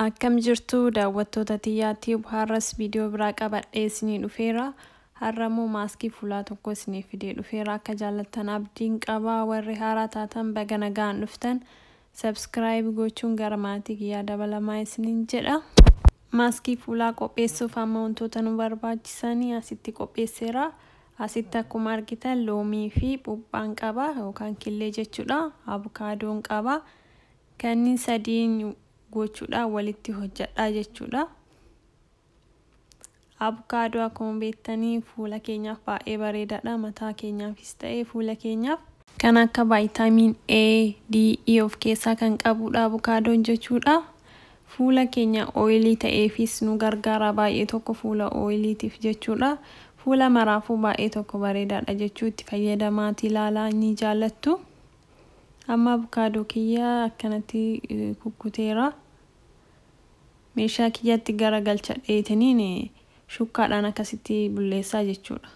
Akkam jirtu daawwattoota Tiyyaa Tube, har'as viidiyoo biraa qabadhee isinii dhufeera. Har'a immoo maaskii fuulaa tokko isinii fidee dhufeera. Akka jaallattan abdiin qaba. Warri haaraa taatan baga nagaan dhuftan. Subscribe gochuun gara maatii kiyyaa dabalamaa isiniin jedha. Maaskii fuulaa qopheessuuf amma wantoota nu barbaachisanii asitti qopheesseera. Asitti akkuma argitan loomii fi phuuphaan qaba yookaan killee jechuudha. Abukaadoon qaba. Kanneen sadiin gochuudhaan walitti hojjedhaa jechuudha. Abukaadoo akkuma beektanii fuula keenyaaf baay'ee bareedaadha. Mataa keenyaafis ta'ee fuula keenyaaf. Kan akka vaayitamiin A, D, E of keessaa kan qabudha abukaadoon jechuudha. Fuula keenya ooyilii ta'eefis nu gargaara baay'ee tokko fuula ooyiliitiif jechuudha. Fuula maraafuu baay'ee tokko bareedaadha jechuu itti fayyadamaatii ilaalaa ni jaallattu. Amma abukaadoo kiyya akkanatti kukkuteera. Meeshaa kiyyatti garagalchadheetiniin shukkaadhaan akkasitti bulleessaa jechuudha.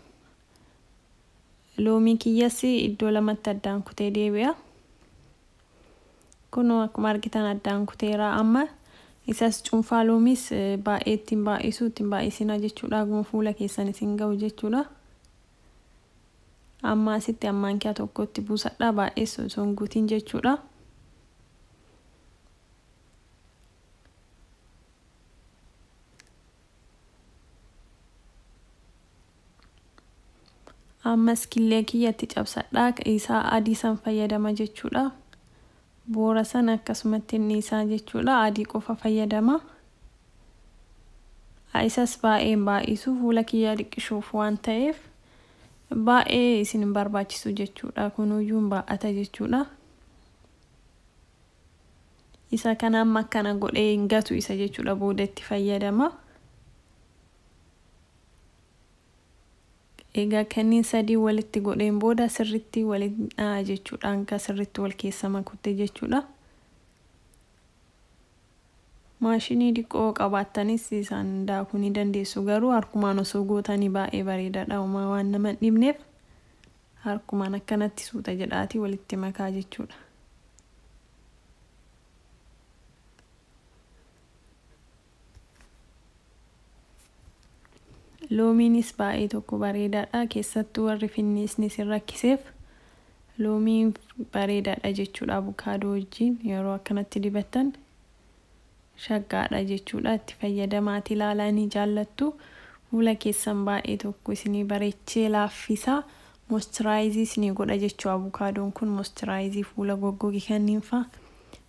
Loomii kiyyas iddoo lamatti addaan kutee deebi'a. Kunoo akkuma argitan addaan kuteera amma isas cuunfaa loomiis baay'ee ittiin baay'isuu ittiin baay'isinaa jechuudha. Akkuma fuula keessan isin ga'u jechuudha. Amma asitti maankiyaa tokkotti buusadha baay'ees osoo hin guutiin jechuudha. Ammas killee kiyyatti cabsadha. Isaa adii san fayyadama jechuudha. Boora sana akkasumatti inni isaa jechuudha. Adii qofa fayyadama. Isas baay'een baay'isu fuula kiyyaa dhiqishuuf waan ta'eef baay'ee isin hin barbaachisu jechuudha. Kunuyyuu hin baay'ata jechuudha. Isa kana amma akkana godhee hin gatu isa jechuudha booda itti fayyadama. Egaa kanneen sadii walitti godheen booda sirriitti walitti dha'a jechuudha. Hanga sirriitti wal keessa makutte jechuudha. Maashinii xiqqoo qabaattanis isaan daakuu ni dandeessu garuu harkumaan osoo gootanii baay'ee bareedaadha. Homaa waan nama hin dhibneef harkumaan akkanatti suuta jedhaatii walitti makaa jechuudha. Loomiinis baay'ee tokko bareedaadha. Keessattuu warri finniisni isin rakkiseef loomiin bareedaadha jechuudha. Abukaadoo wajjin yeroo akkanatti dibattan shaggaadha jechuudha. Itti fayyadamaatii ilaalaa ni jaallattu. Fuula keessan baay'ee tokko isinii bareechee laaffisa. Moistiraayizii isinii godha jechuudha. Abukaadoon kun moistiraayizii fuula goggoge kanneen fa'a.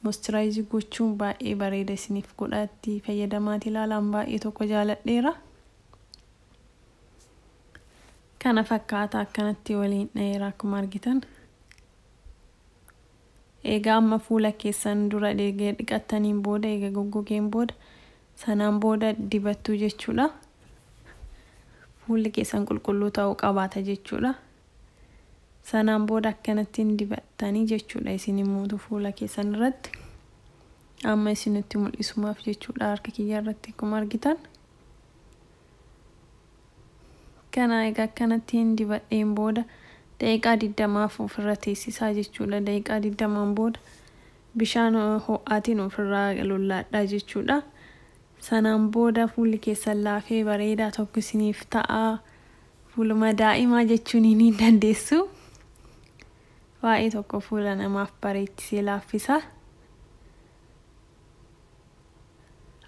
Moistiraayizii gochuun baay'ee bareeda isiniif godha. Itti fayyadamaatii ilaalaan baay'ee tokko jaaladheera. Kana fakkaata akkanatti waliin dhaheera akkuma argitan. Egaa amma fuula keessan dura eegee dhiqattaniin booda eega goggogeen booda sanaan booda dibattuu jechuudha. Fuulli keessan qulqulluu ta'uu qabaata jechuudha. Sanaan booda akkanattiin dibattanii jechuudha isin immoo fuula keessan irratti. Amma isinitti mul'isumaaf jechuudha harka kiyya irratti akkuma argitan. Kana egaa akkanattiin dibadheen booda daqiiqaa 20 ofirra teessisaa jechuudha. Daqiiqaa 20 booda bishaan ho'aatiin ofirraa lollaadhaa jechuudha. Sanaan booda fuulli keessan laafee bareedaa tokko isiniif ta'a. Fuuluma daa'imaa jechuun ni dandeessu. Baay'ee tokko fuula namaaf bareechisee laaffisa.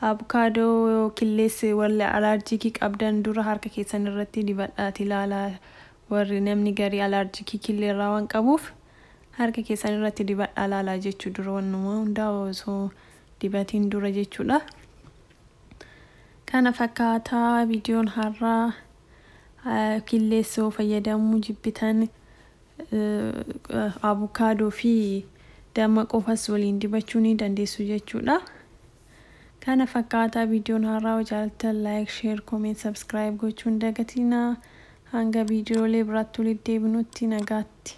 Abukaadoo killees warri alaarjikii qabdan dura harka keessan irratti dibadhaati ilaalaa. Warri namni garii alaarjikii killee irraa waan qabuuf harka keessan irratti dibadhaa ilaalaa jechuu dura wannuma hundaa osoo dibatiin dura jechuudha. Kana fakkaataa viidiyoon har'aa killeessoo fayyadamuu jibbitan abukaadoo fi damma qofas waliin dibachuu ni dandeessu jechuudha. Kana fakkaataa viidiyoon har'aa jaallattan like, share, comment, subscribe gochuun dagatinaa. Hanga viidiyoolee biraatti walitti deebinutti nagaatti.